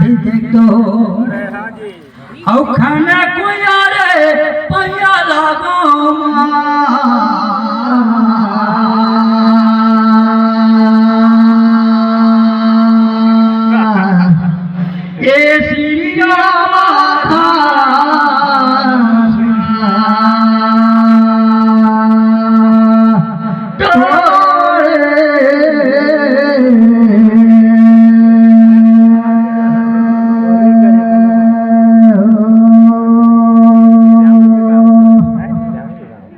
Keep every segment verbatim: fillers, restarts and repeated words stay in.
देख तो, अउ खाना कोई रे पैया लागो मा। ए श्री राम।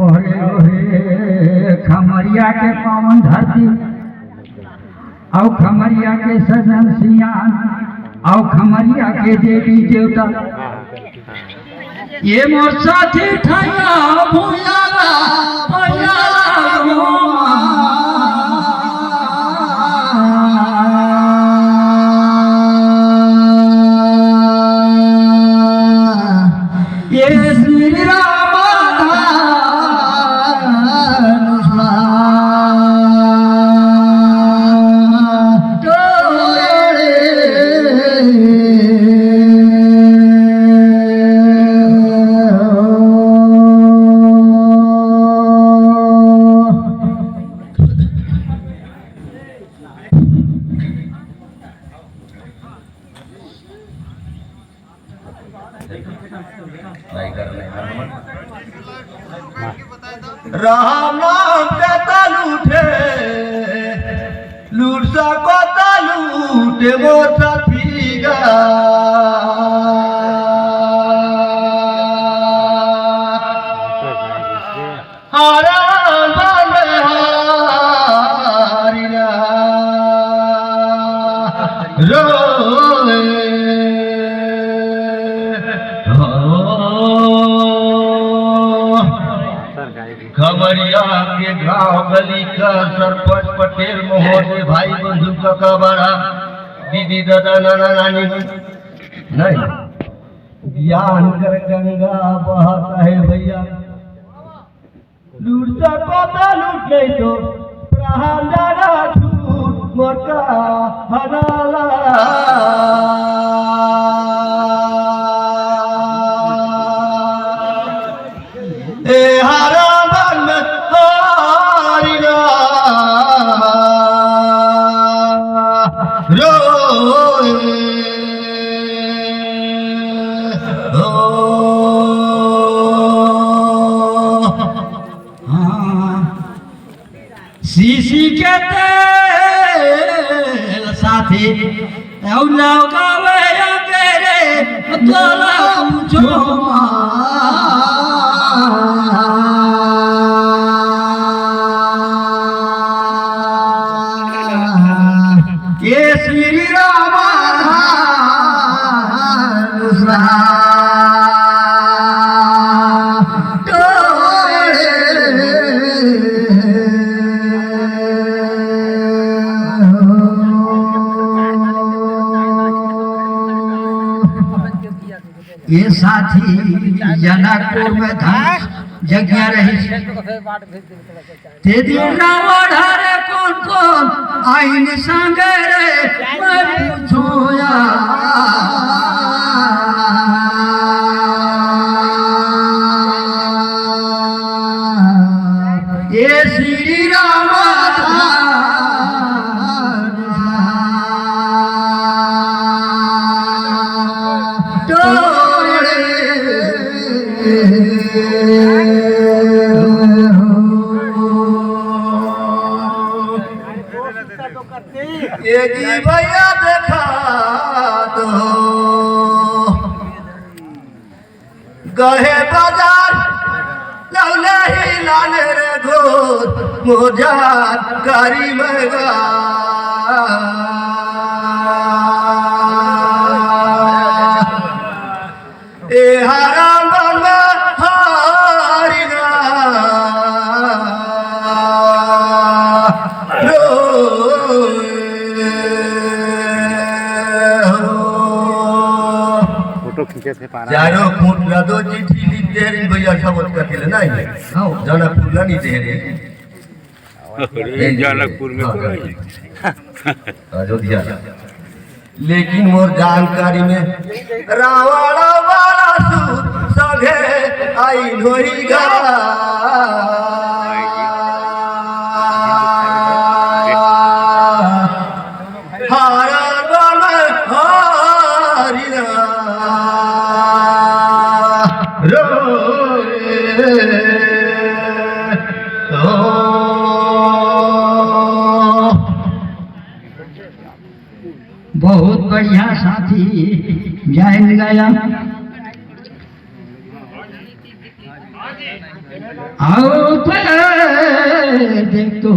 ओहे, ओहे, खमरिया के पावन धरती, अउ खमरिया के सजन सियान, अउ खमरिया के देवी देवता, ये मोर साथी ठैया भुइयां ला, भुइयां ला घुमा। ये श्री राम धनुष ला तोड़े। राम नाम के तलूठे, लूट सको तलूठे मोर साथी गा। हरा मन हारी रा रोए हो। खमरिया के गांव गली का सरपंच पटेल महोदय, भाई बंधु काका बड़ा, दीदी दादा नाना नानी, नहीं, ज्ञान कर गंगा बहत है भैया। लूट सको त लूट नहीं तो प्राण जाना छूट मोर का हनाला। ए हरा मन हारी ना रोए। ओ। हाँ। सीसी के तेल साथी, औ लगावे अंगेरे, तोला पूछो मा। ये श्री राम धनुष तोड़े। ये साथी जनकपुर में धनुष जगिया रही। ते दिन रावण हरे कोन कोन आइन संग रे, मैं पूछो या। ये श्री राम तोड़े। ये जी भैया देखा तो गहे बाजार लौले ही लाले रे घोर मोजार करी मगा। ए हरा मन हरि गा रो। फोटो खींचे थे पारा। चारों फूट ला दो चिट्ठी लिख दे रही भैया, सब उसका दिल नहीं है। हाँ। जनकपुर ला नहीं दे रही। अरे, जनकपुर में हाँ, तो नहीं। अयोध्या। लेकिन मोर जानकारी में रावण वाला सु सभे आई होई गा। हरण बन हरिया रो रे ओ। बहुत बढ़िया साथी, जय गाया। आओ पर देख तो,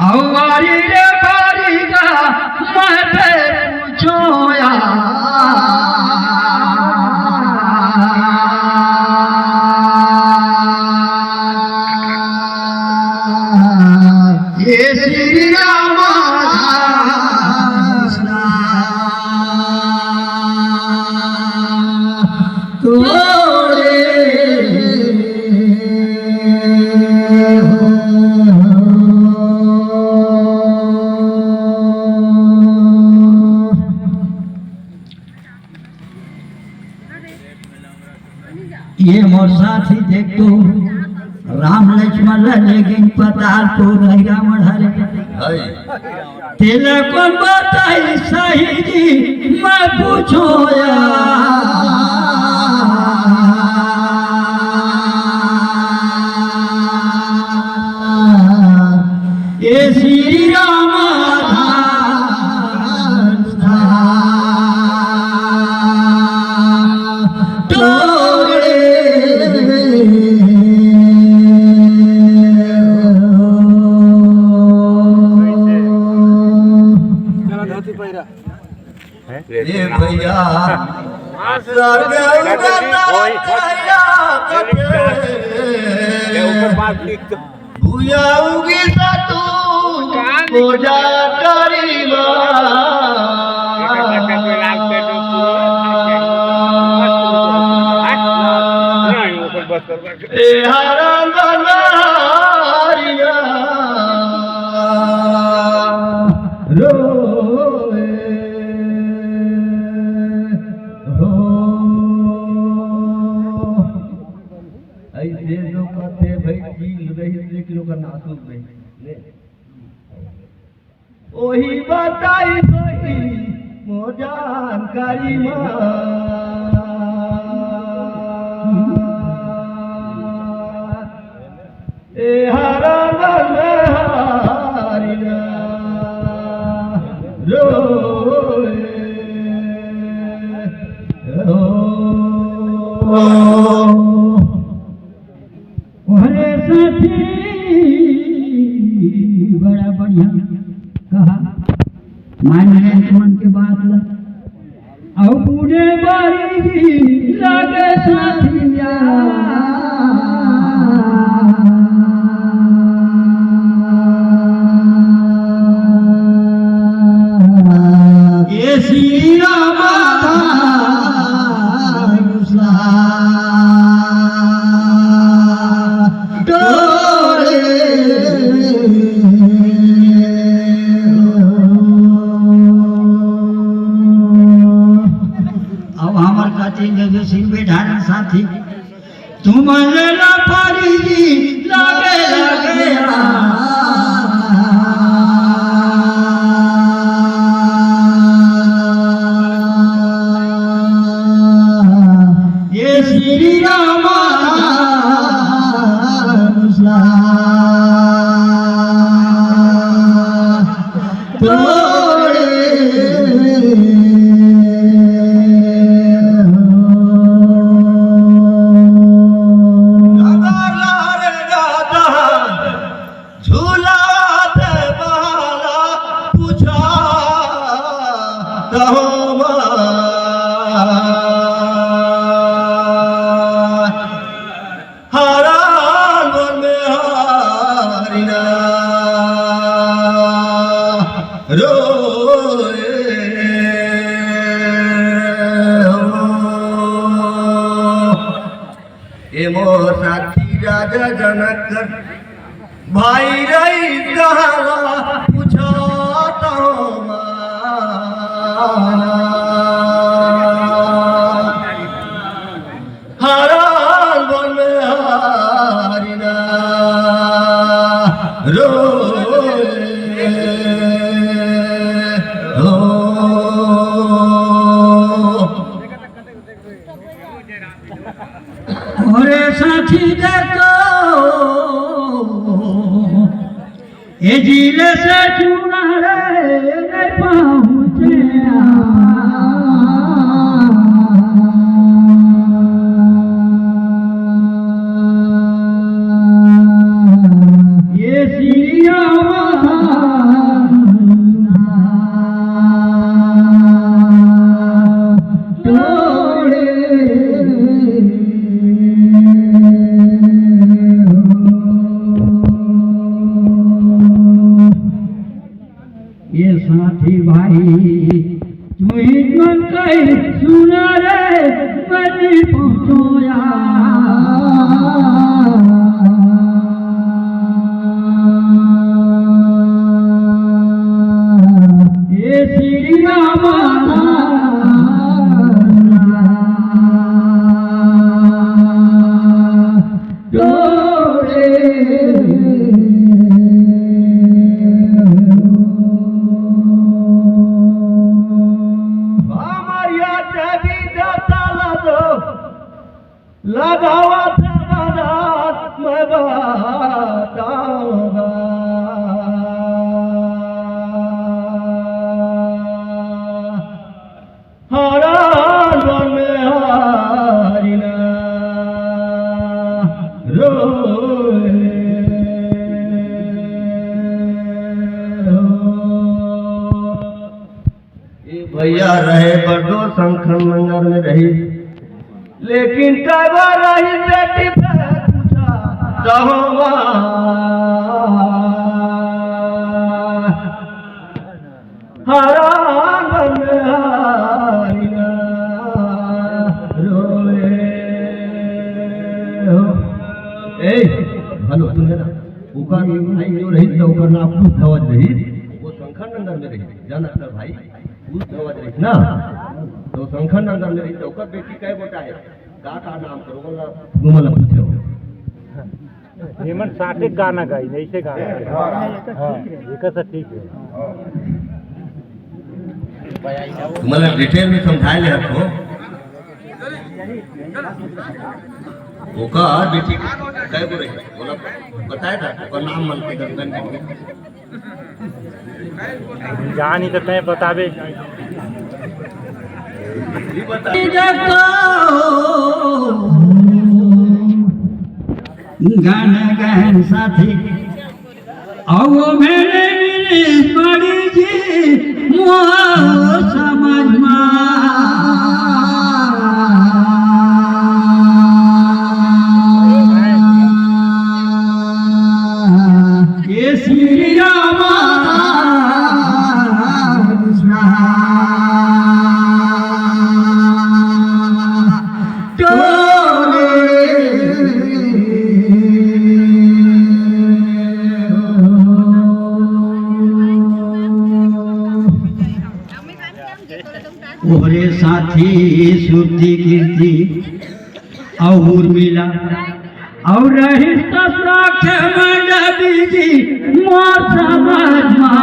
आओ वारी रे वारी गा, मैं पे पूछो यार। ये श्री राम कृष्ण तोरे हो। ये मोर साथी देख तो, राम लक्ष्मण ला लेकिन पताल तो रही रावण हरे। तेला कौन बताई सही जी, मैं पूछो यार। ये श्री राम धनुष तोड़े। ए भैया, स्वर्ग उगत भैया कथे। भुइयां उगिस तू कोजा करी मा। ए हरा ननारिया रोए हो। अइसे जो कथे भाई, चील रही, लेकिन ओकर नासुर रही। ले। ओही बताई सही मोर जानकारी मा। ए हरा ननहारी ना रोए हो। अरे साथी, बड़ा बढ़िया कहा, मान लेन तुमन के बात ला। अउ बूढ़े बारी जी लागे साथिया, ये श्री राम धनुषा डोले। अब हमर कथी में जो सिर पे ढारन साथी, तुमन ला पारी लागे लागे आ। ये श्री राम धनुषा तोड़े हो। झूला दे वाला पूछा कहो माँ। हरान में हारिना रोए हो। ए मोर साथी राजा जनक कर भाई रही कहावा पूछा तो ए जिले से चुना रे पहुँचे ये श्री राम तोड़े। ये साथी भाई, तुही मन कही सुना रे, बनी पहुँचोया। ये श्री राम तोरे। हमार या देवी देवता ला तो लगावा थे बारात में बताऊंगा। हरान में हारिना रोए हो। ए भैया रहे बड़ो शंकर नगर में रही, लेकिन कब रही बेटी पे पूछा कहवा। हरान हारिना रोए हो। ए, हेलो, सुन ना, ओकर आई जो रही तो ओकर नाम कुछ धवज रही, वो शंकर नगर में रही, जानत कर भाई, कुछ धवज रही ना, तो शंकर नगर में रही तो ओकर बेटी कै गोटा है, का का नाम करो बोला, तुमला पूछो। एमन साथे गाना गाई, ऐसे गाना गाई। हाँ, एकर से ठीक है। तुम्हारा डिटेल में समझाए ले आपको। ओका बेटी कै गो रही? बोला, बताया था, ओकर नाम मन के दर्शन करके। जानी तो तय बताबे। गाना गायन साथी, आओ मेरे मिली पड़ी जी, मोर समझ मा। ये श्री राम कृष्ण। ओहरे साथी सुरती कीर्ति अउ उर्मिला अउ रहिस त साथ में रवि जी मोर समझ मा।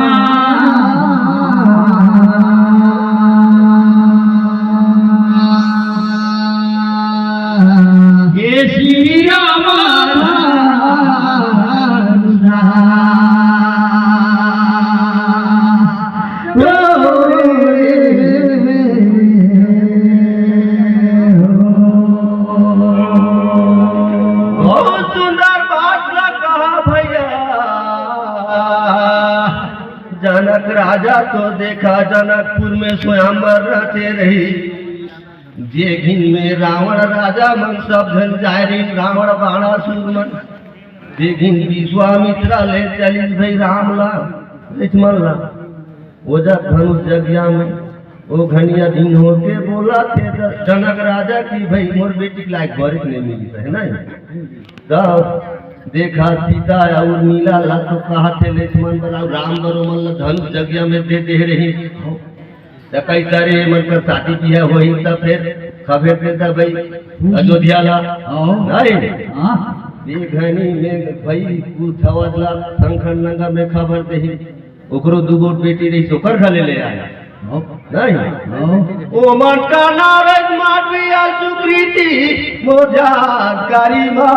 ये श्री राम राम। बहुत सुंदर बात ला कहा भैया। जनक राजा तो देखा, जनकपुर में स्वयंवर रचे रही। जे घिन में रावण राजा मन सब झन जाय रहिन, रावण बाणासुर मन। जे घिन विश्वामित्रा ले चलिस भई राम ला, लक्ष्मण ला। ओ जब धनुष जगिया में, ओ घनिया दिन होके बोला थे ज-, जनक राजा की भई मोर बेटी के लायक बरिक नहीं मिली है ना। तब देखा सीता अउ उर्मिला ला तो कहा थे लक्ष्मण बर अउ राम बर ओमन ला धनुष जगिया में दे दे रही। त कई करे मन कर शादी बियाह होही त फिर खबर देता भाई अयोध्या ला। हाँ। नहीं। हाँ। ये घनी में भाई कुल धवज ला शंकर नगर में खबर देही। ओकरो दू गो बेटी रही ओकर घले ले आया। हाँ। नहीं। हाँ। ओ मन का नारद माधवी आ सुकृति मोर जानकारी मा।